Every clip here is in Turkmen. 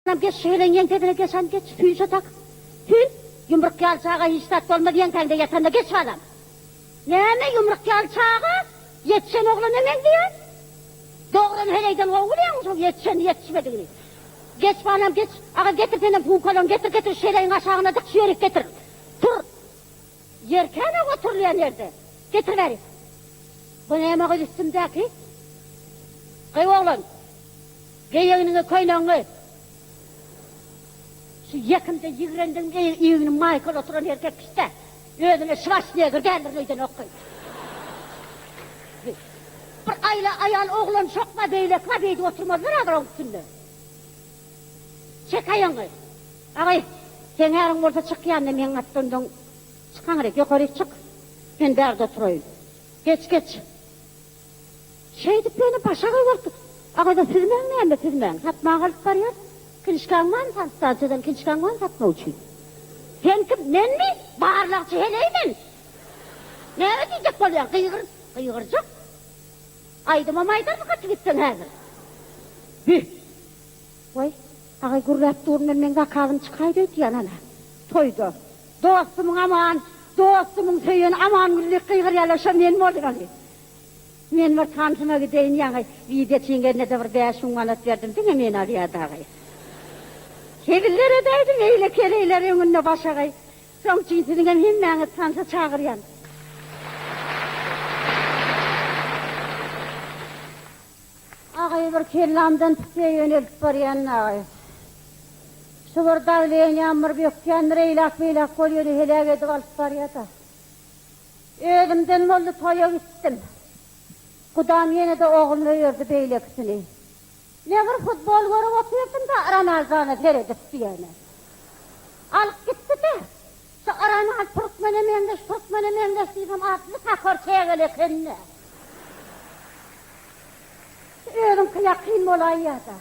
Geç şu heleýiň ýeňsesine geç hany geç, süýn şo tak. Süýn! Ýumruk ýaly çaga hiç zat bolmaz ýeňsäňde ýatanda geç balam. Näme ýumruk ýaly çaga? Ýetişen oglana meňzeýär. Dogran heleýden gowy bilýäňmi şoň ýetişenini ýetişmedigini. Geç balam geç. Aga getir senem sumkalaňy getir getir şu heleýiň aşagyna dyk şu ýerik getir. Tur. Ýer kän-ä oturylýan ýerde. Getir bärik. Bu näme gyz üstümdäki? Gyý oglan. Geý egniňe köýnegiňi. Şu ýekimde ýigrendigim egni maýkaly oturan erkek kişi-dä. Özüne Şwarsnegger däldirin öýdenok gyz. Bir aýla aýal oglan şokma beýleki bar beýdip oturmazlar adyr oň üstünde. Çek aýagyňy. Agaý, seň äriň bolsa çyk ýanyna meň atdandan çyk aňryk ýokaryk çyk. Men bärde oturaýyn. Geç geç. Şeýdip ýöne başagaý bolup, Agaja süzmäň näme süzmäň, satmaga alyp barýas. Kinişkaň barmy san stansiýadan kinişkaň barmy satmak üçin? Sen kim, menmi? Barlagçy heleý men. Näme diýjek bolýaň, gygyr, gygyrjak. Aýdymam aýdaryn gaty gitseň häzir. Bü! Waý, agaý gürläp durun men meň zakazym çykaýdy öýdýän ana. Toýda. Dostumyň Aman, dostumyň söýeni Amangül diýip gygyrýarlar, şo men bolýaly. Men bir tansyma gideýin ýaňy wideo çiňgenine-de bir 5000 manat berdim, diňe meni alýar dagy. Heziller edäýdim eýle keleýler öňünde başagaý. Şoň üçin siziňem hemmäňizi tansa çagyrýan. Agaý bir kellamdan tüpe ýönelip barýan agaý. Şu bir dawleniýam bir bökýändir eýläk-beýläk bolýany heläk edip alyp barýada. Özümden boldy toýa gitdim. Gudam ýene-de ogluny öýerdi beýlekisini. Men bir futbol görüp otyrdym-da Ronaldona seredip diýene. Alyp gitdi-de. Şu Ronald türkmene meňzeş türkmene meňzeş diýsem asly sakar çägeli eken-dä. Şu özüňki ýakyn bolaýýa-da.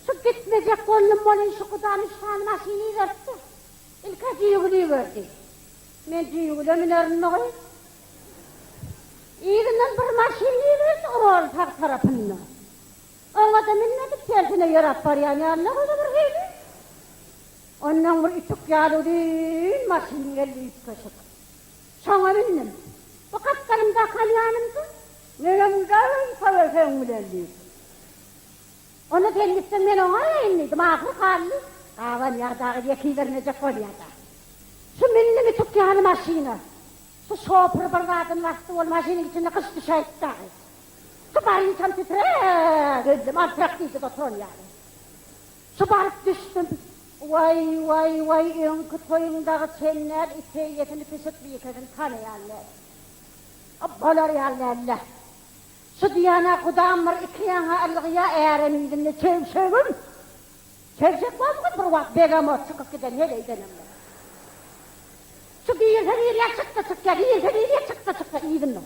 Şu gitmejek boldum welin şu gudam üç sany maşyn iberipdi. Ilk-ä Žiguli iberdi. Men Žigulä münerinmi-gyz? Yzyndan bir maşyn iberdi rol sag tarapynda. Oňa-da münmedik, tersine ýöräp barýan ýalyna goýdy bir hili. Onnoň bir ütük ýaly uzyn maşyn geldi üýtgeşik. Şoňa mündim. Bu gapdalymdaky alýanymda, Menem giderin şola seň bilen diýip. Onda sen gitseň men oňaýaýyn diýdim. Ahyry galdy. Gabanýar dagy ýeke ibermejek bolýar-da. Şu mündim ütük ýaly maşyna. Şu şopur bir zadyny basdy ol maşynyň içinde gyş düşäýdi dagy. Şu barynçam titräp öldüm, antrak diýdik oturan ýaly. Şu baryp düşdüm. Waý, waý, waý, öňki toýuň dagy çen däl, it eýesini, pişik bikesini tanaýan däl. A bolar ýaly däl-le. Şu diýýän-ä gudam bir iki ýaňa ylgýa ärem yzynda çöwşegim. Çöwşek bolmagyn bir wagt begemot çykyp giden heleýdenem. Şu girse girýär, çyksa çykýar, girse girýär, çyksa çykýar yzynda.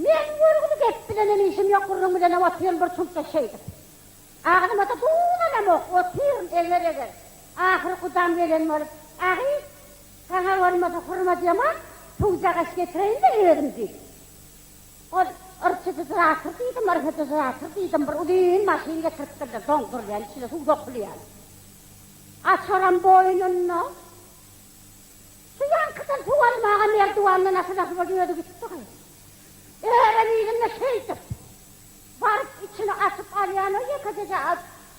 Meň görgüli gep bilenem işim ýok, gürrüň bilenem otyryn bir çuňkda şeýdip. Agzyma-da duz alamok, otyryn eger-eger. Ahyry gudam gelen bolup, Agy, saňa bolmasa hurma jemal, suwjagaş getireýin-de özüm diýdi. Ol yrçyjyjyratyr diýdim, yrhyjyjyratyr diýdim, bir uzyn maşyn getiripdirler, doňdurylýan, içine suw sokulýan. Açaram boýnunda. Şu ýaňkydan suw almaga merdiwandan asyl-asyl bolup özi gitdi gyz. Ärem yzynda şeýdip, baryp içini açyp alýan o ýekejeje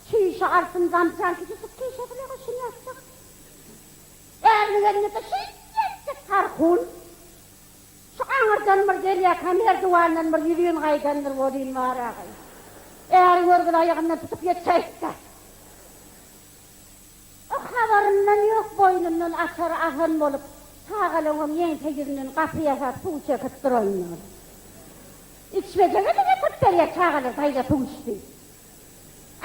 çüýşe altyn zamçan kiçijik çüýşesine goşun ýatjak. Äriniň elinde-de şeýdjek tarhun. Şu aňyrdan bir gelýärkä merdiwandan bir ýüzin gaýdandyr welin bar-a gyz. Äri görgüli aýagyndan tutup ýetişäýipdir. O habaryndan ýok boýnundan açary asan bolup, çagalaňam ýeňse ýüzünden gapy ýasap suw çekip durandyr. Içmejege-de getirip berýär çagalar daýza suw iç diýip.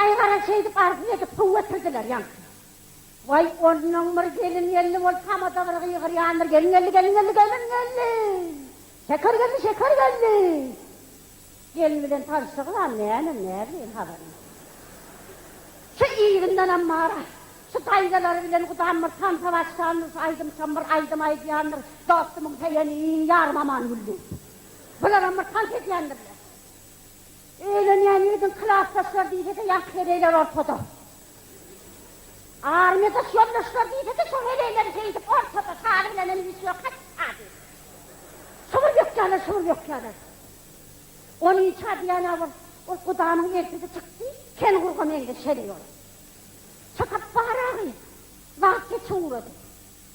Aý garaz şeýdip arzyz edip suw getirdiler ýaňky. Waý onnoň bir gelin geldi bolup tamada bir gygyrýandyr gelin geldi gelin geldi gelin geldi. Şeker geldi şeker geldi. Gelin bilen tanyşdygyňam näme näbileýin habaryny. Şu yzyndanam bar-a, şu daýzalary bilen gudam bir tansa başlandyr, şu aýdymçam bir aýdym aýdýandyr, Dostumyň söýeni ýarym Amangül diýip. Bularam bir tans edýändirler. Öýlenýän ýigidiň klasdaşlary diýse-de ýaňky heleýler ortada. Armiýada ýoldaşlar diýse-de şo heleýleri şeýdip ortada saly bilenem iş ýok hatda diýip. Şo bir ýokýarlar, şo bir ýokýarlar. Ony çadyýana bol, ol gudanyň eltisi çykdy, ken gurga meňzeş heleý ol. Çykyp baragy, wagt geçip ugrady.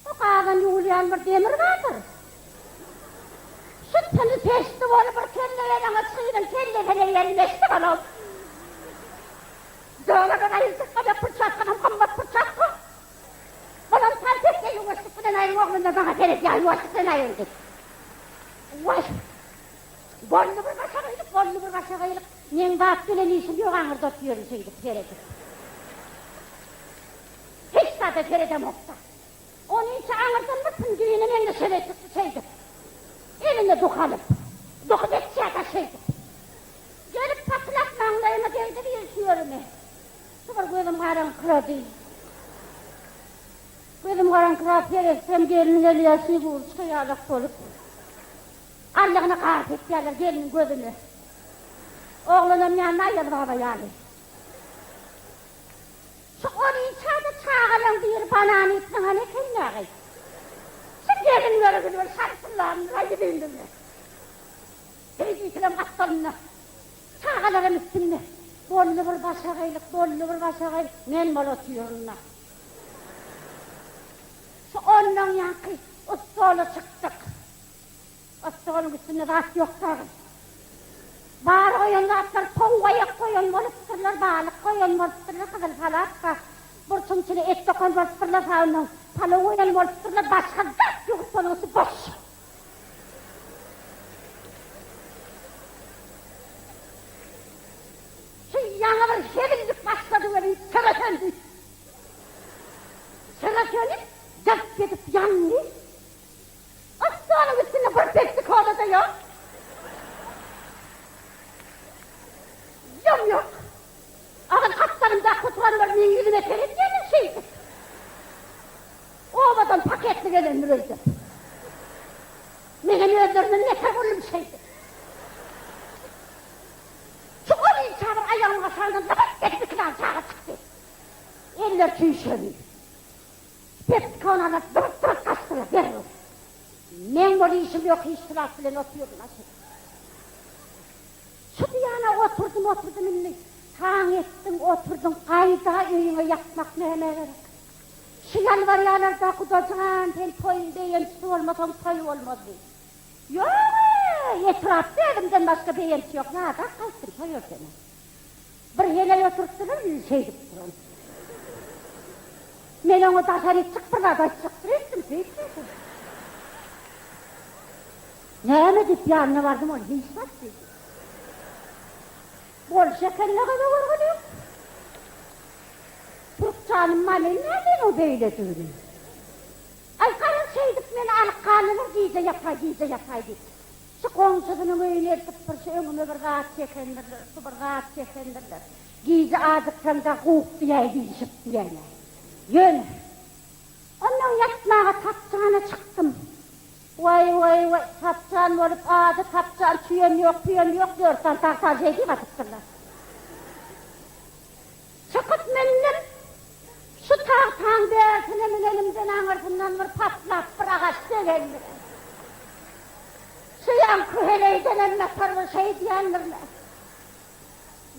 Bu gazan ýuwulýan bir demir bardyr. Şu tyny peşdi bolup bir kelle ýalaňaç gyzyň kellesine ýelmeşdi bolam. Döwreden aýyrjak bolýar pyrçatkanam gymmat pyrçatka. Bolam salfetka ýuwaşlyk bilen aýryň oglundan maňa seredýär ýuwaşlyk bilen aýryň diýip. Waý. Boldy bir başagaýlyk, boldy bir başagaýlyk. Meň zat bilen işim ýok aňyrda otyryn şeýdip seredip. Hiç zada seredemokda. Onynça aňyrdan bir pündügine meňzeş şeýle çykdy şeýdip. Eline duh alyp. Duhy geçýärkä şeýdip. Gelip patylap maňlaýyma degdi bir şüwerimi. Şu bir gözüm garaňkyrady. Gözüm garaňkyrap seretsem gelin gelýär snegurçka ýalak bolup. Allygyna gar sepýärler gelniň gözüne. Oglanam ýanynda Aýaz baba ýaly. Şu onynça-da çagalaň biri banan iýip zyňan eken dagy. Şu gelin görgüli bir şarpyllandyr-a ýüzündinde. Beýdikilem gapdalynda. Çagalaram üstünde. Boldy bir başagaýlyk, boldy bir başagaýlyk. Men bolup otyryn-da. Şu ondan ýaňky stola çykdyk. Stoluň üstünde zat ýok dagy. Bar goýan zatlar towuk aýak goýan bolupdyrlar, balyk goýan bolupdyrlar, gyzyl salat bar. Burçuň içine et sokan bolupdyrlar, ondan palaw goýan bolupdyrlar, başga zat ýok, stoluň üsti boş. Şu ýaňy bir hezillik başlady welin, çyra söndi. Çyra sönüp, jalp edip ýandy. Stoluň üstünde bir pepsi kola-da ýok. Ýom ýok. Agyz gapdalymdaky oturanlar meň ýüzüme seredýärler şeýdip. Obadan paketli gelendir öýdüp. Menem özlerinden beter boldum şeýdip. Şu onynça bir aýagymyň aşagyndan zygyrt edip iki sany çaga çykdy. Eller çüýşeli. Pepsi-kolany dyryp-dyryp gaçdylar derrew. Meň bol işim ýok hiç zat bilen otyryn aşyr. Şu diýana oturdym oturdym indi taň etdiň oturdyň gaýda öýüňe ýatmak nämä gerek. Şu ýalbarýalarda gudajan sen toýuň beýemçisi bolmasaň toý bolmaz diýip. Ýog-eý etrapda özümden başga beýemçi ýok ýadap gaýtdym şo ýerdenem. Bir heleý oturypdylar indi şeýdip duran. Men oňa daşaryk çyk bir zat aýtjakdyr öýtdüm şeýtmedi. Näme diýip ýanyna bardym ol hiç zat diýdi. Bolşy ekende gyza görgüli. Türkjanym maly näme o beýledigini. Aý garaz şeýdip meni alyp galdylar gije ýataý gije ýataý diýip. Şu goňşusynyň öýüne eltip bir şu öňüme bir zat çekendirler, şu bir zat çekendirler. Gije ajyksaň-da guwup diýäý diýişip diýäýme. Ýöne, onnoň ýatmaga tapjana çykdym. Waý, waý, waý, tapjan bolup ady tapjan, çüýem ýok, püýem ýok, dört sany tagta şeý diýip atypdyrlar. Çykyp mündim. Şu tagtaň bärsine münenimden aňyrsyndan bir patlap bir agaç degendir. Şu ýaňky heleýdenem beter bir şeý diýendirler.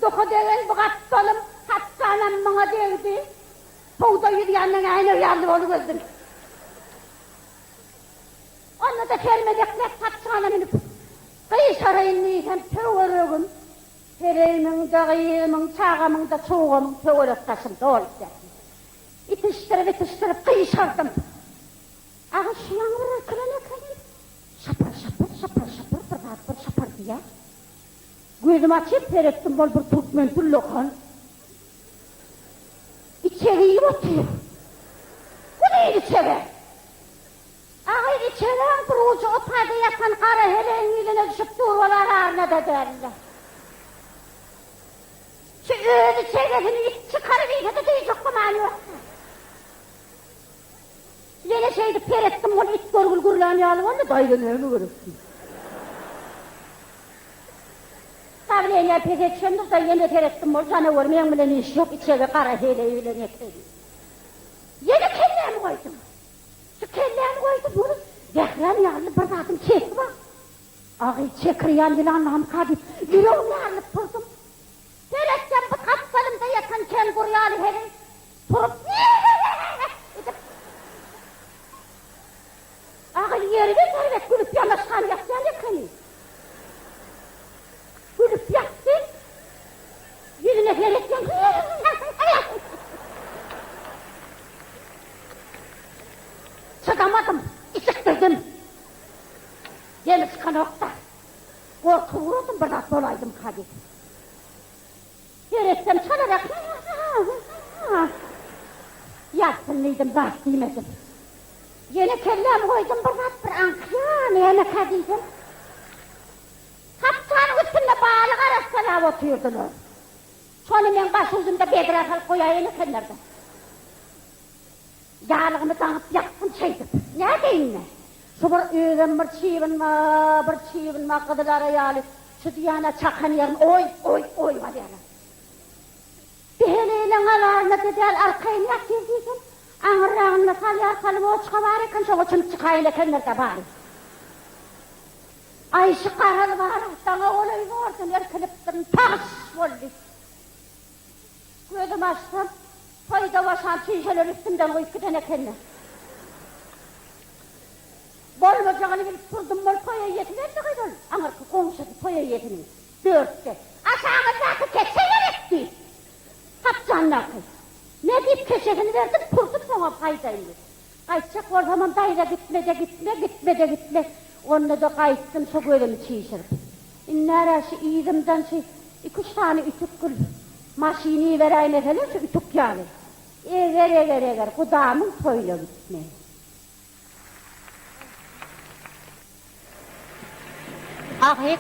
Duhy degen bu gapdalym tapjanam muňa degdi. Suwda ýüzýänden äýnek ýaly bolup öldüm. Onda-da sermezekläp tapjana münüp, gyşaraýyn diýsem töweregim Heleýimiň-de, gyzymyň, çagamyň-da, çowgamyň töwerek-daşym dolup ýatyr. Itişdirip-itişdirip gyşardym. Aga şu ýaňy bir yrkylan ekeni. Şapyr-şapyr, şapyr-şapyr bir zat bir şapyr diýýär. Gözümi açyp seretdim, ol bir türkmen ullakan içege iýip otyr. Uzyn içege. Agyz içeräň bir ujy o taýda ýatan gara heleýiň ýüzüne düşüp dur ol araryna-da däldi. Şu öz içegesini it çykaryp iýse-de duýjak gümany ýokdy. Ýene şeýdip seretdim ol it görgül gürlän ýaly boldy, Daýza näme gerek diýip. Dawleniýa pese düşendir-de ýene seretdim ol janawer meň bilen işi ýok içege gara heleý bilen ekeni. ýaly bir zadyň sesi bar. Agy çekirýän ýylan barmyka diýip, ýüregim ýarylyp turdum. Seretsem bu gapdalymda ýatan kengur ýaly heleý turup edip, agy ýeribem erbet gülüp ýanaşman ýatýan ekeni. Gülüp ýatdy. Ýüzüne seretsem Çydamadym, içikdirdim. Demi çykanok-da. Gorkup ugradym bir zat bolaýdymyka diýip. Seretsem çalarak Ýatsyn diýdim, zat diýmedim. Ýene kellämi goýdum bir zat bir aňkýa nämekä diýsem. Tapçanyň üstünde balyk arassalap otyrdylar. Şony meň başujumda bedrä salyp goýaýan ekenler-dä. Ýalygymy daňyp ýatdym şeýdip. Nädeýin-dä? Şu bir özem bir çybynma, bir çybynma gyzyl ara ýaly şu diýýän-ä çakan ýerim oý, oý, oý bolýar-a. Bir heleýleň azaryna-da däl arkaýyn ýatyr diýsem, aňyrragynda salýar salyp oçka bar eken, şoňa çümüp çykaýyl ekenler-dä bary. Aýşy garal baryp daňa golaý zordan irkilipdirin, pagyş boldy. Gözümi açsam, toýda boşan çüýşeler üstümden guýup giden ekenler. Bolmajagyny bilip turdum, bol toý eýesi geldi gyz ol, aňyrky goňşusy toý eýesiniň, dörtde. Aşagyndaky keçe gerekdi. Tapjandaky. Ne diýip keçesini berdim, turdum soňam gaýdaýyn diýip. Gaýtjak bolsamam daýza gitme-de gitme, gitme-de gitme. Onda-da gaýtdym şo gözümi çişirip. Indara şu yzymdan şu iki-üç sany ütük gül maşyn iberäýmeseler şu ütük ýaly. Eger, eger, eger gudamyň toýuna gitme. Agyk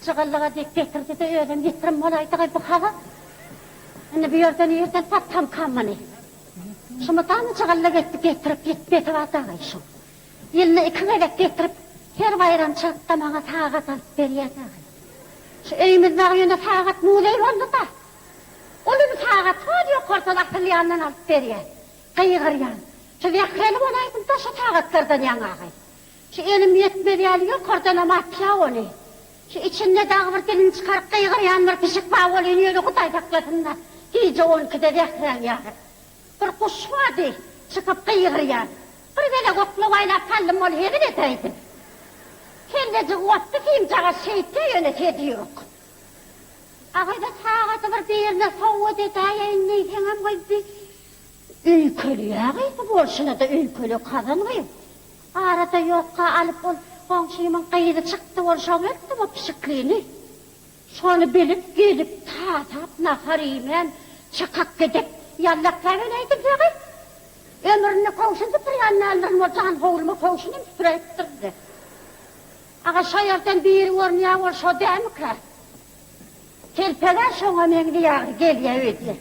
jygyllyga dek getirdi-de özem ýitirim bolaýdy-gaý bu habar. Indi bu ýerden nirden tapsamkam muny? Şumydamy jygyllyk etdi getirip ýitmesi bar dagy şuň. Ýylda iki gezek getirip her baýramçylykda maňa sagat alyp berýär dagy. Şu öýümiz dagy ýöne sagat muzeý boldy-da. Uly bir sagat hol ýokardan asylýandan alyp berýär. Gygyrýan. Şu zähreli bolaýdym-da şu sagatlardan ýaňagy. Şu elim ýetmez ýaly ýokardanam atýa ony. Şu içinde dagy bir dilini çykaryp gygyrýan bir pişik bar welin ýöne Hudaý saklasyn-da, gije on ikide zähräň ýaryp. Bir guş bardy, çykyp gygyrýan. Bir gezek oklaw aýlap saldym ol hezil edäýdi. Kellejigi otdy simjagaz şeýtýä ýöne sesi ýok. Agyza sagady bir birine sowgat edäýeýin diýseňem gyz bi öýkeleýä gyz bu bolşuna-da öýkele kazan gyz. Arada ýokka alyp ol goňşymyň gyzy çykdy ol şoň etdi bu pişiklini. Şony bilip gelip tasap nahar iýmän çykyp gidip ýallaklabeläýdim dagy. Ömründe köwşüni süpürýän däldirin ol jan howluma köwşünem süpüräýipdir-de. Aga şo ýerden biri görünýä ol şo dälmikä? Telpeg-ä şoňa meňzeýär gelýä öýdýä.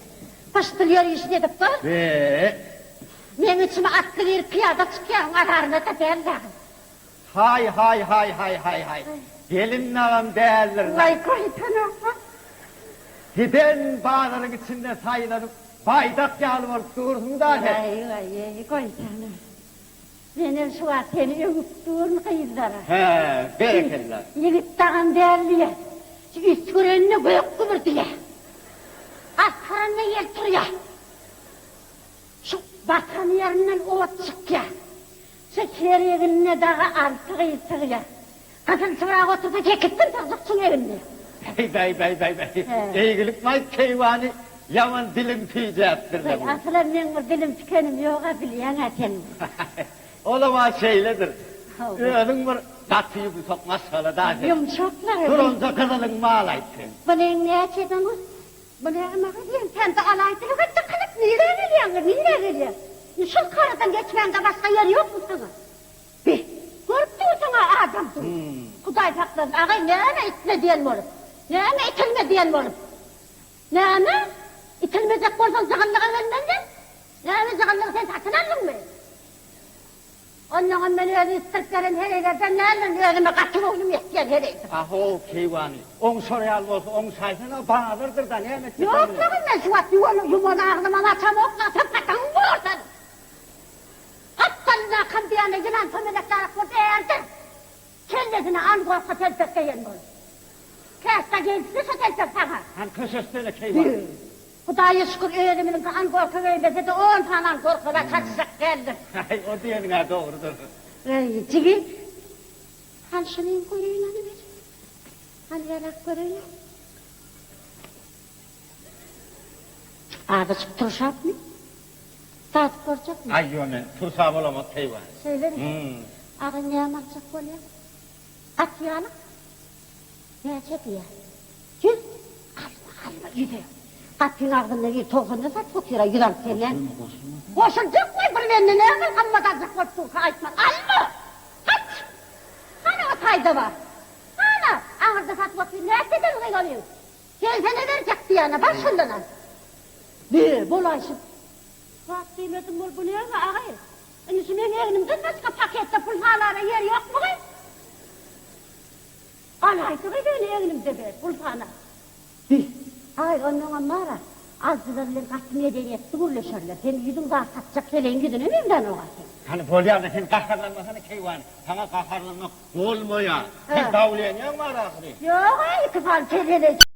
Pyşdyl ýörişini edip dur. Be! Meň içime atly girip pyýada çykýaň azaryna-da däl dagy. Haý haý haý haý haý haý. Gelin dagam däldir-le. Waý goýsanok-a. Giden bazaryň içinde saýlanyp baýdak ýaly bolup dursuň-da sen. Waý waý goýsana. Menem şu wagt seni öwüp durun gyzlara. Hä, berekella. Ýigit dagam däl diýýä. Şu üsgürenine gök gübürdýä. Asgyranda ýel turýa. Şu batan ýerinden ot çykýa. Şu her egnine dagy alty gyz sygýa. Gyzyl çyrak otursa sekizden sygjak şuň egnine. Bäý, bäý, bäý, bäý, bäý. Eýgilikmaý keýwany ýaman diliň tijäpdir-le bu. Asylam meň bir dilim tükenim ýog-a bilýäň-ä sen. Olam-a şeýledir. Özüň bir gaty ýumşak maşgala-da sen. Ýumşak-la. Duranja gyzylyň mal-aýt sen. Bu neň näçeden ol? Bu näme gyzym, sen-de alaýdylyk et dykylyp nirä gelýäň gyz, nirä gelýäň? Indi şul karadan geçmäňde başga ýer ýokmy saňa? Be, görüp dursuň-a adam dur. Hudaý saklasyn, agaý näme itme diýen bolup? Näme itilme diýen bolup? Näme? Itilmejek bolsaň jygyllyga gelmelidiň. Näme jygyllygy sen satyn aldyňmy? Onnoňam men özi itdirip gelen heleýlerden däldirin, özüme gaty göwnüm ýetýän heleýdim. A-how, keýwany, oňşar ýaly bolsa oňşaýsana, bazardyr-da, näme etjek Ýok, ýok, men şu wagt ýuwan, ýuman agzymam açamok, atam gataň borsan. Gapdalyndaky diýende ýylan kömelek ýarak bolup erdi. angorka telpek geýen bol. Käşgä geýipdi şo telpek saňa. Hany köşeşsene keýwan. Hudaýa şükür özümiziňki angorka geýmese-de on sany angorkalar saçjak däldir. Aý, o diýeniň-ä dogrudyr. Eý, jigim. Hany şuny göreýin hany bir. Hany bäräk göreýin. Azajyk turşapmy? Dadyp görjekmi? Aý, ýok, men turşap bolamok keýwan. Şeýlemi? Aga näme aljak bolýaň? At ýalyk? Näçe diýýär? Ýüz? Alma, alma, ýüze. Gapyň agzynda bir togsandan satyp otyr-a, ýüz alyp gelýän. Goşulma. Goşuljak goý, bir mende näme gymmat aljak bolup durka aýtma. Alma! Gaç! Hany o taýda bar. Hana, aňyrda satyp otyr, nätdeden gyz ony? Segsene berjek diýýän-ä, bar şondan al. Be, bolaýşy. Zat diýmedim bol, bu näme, agay? Indi şu meň egnimden başga paketde pul salara ýer ýokmy gyz? Alaýdy gyz ony egnimde ber, pul sana. Bi, aý, onnoňam bar-a, alyjylar bilen gaty medeniýetli gürleşerler. Sen ýüzüň zat satjak heleýiň ýüzüne meňzänok-a sen. Hany bolýar-da, sen gaharlanmasana keýwany. Saňa gaharlanmak bolmaýar. Sen dawleniýaň bar ahyry. Ýog-a, iki sany tez heleý.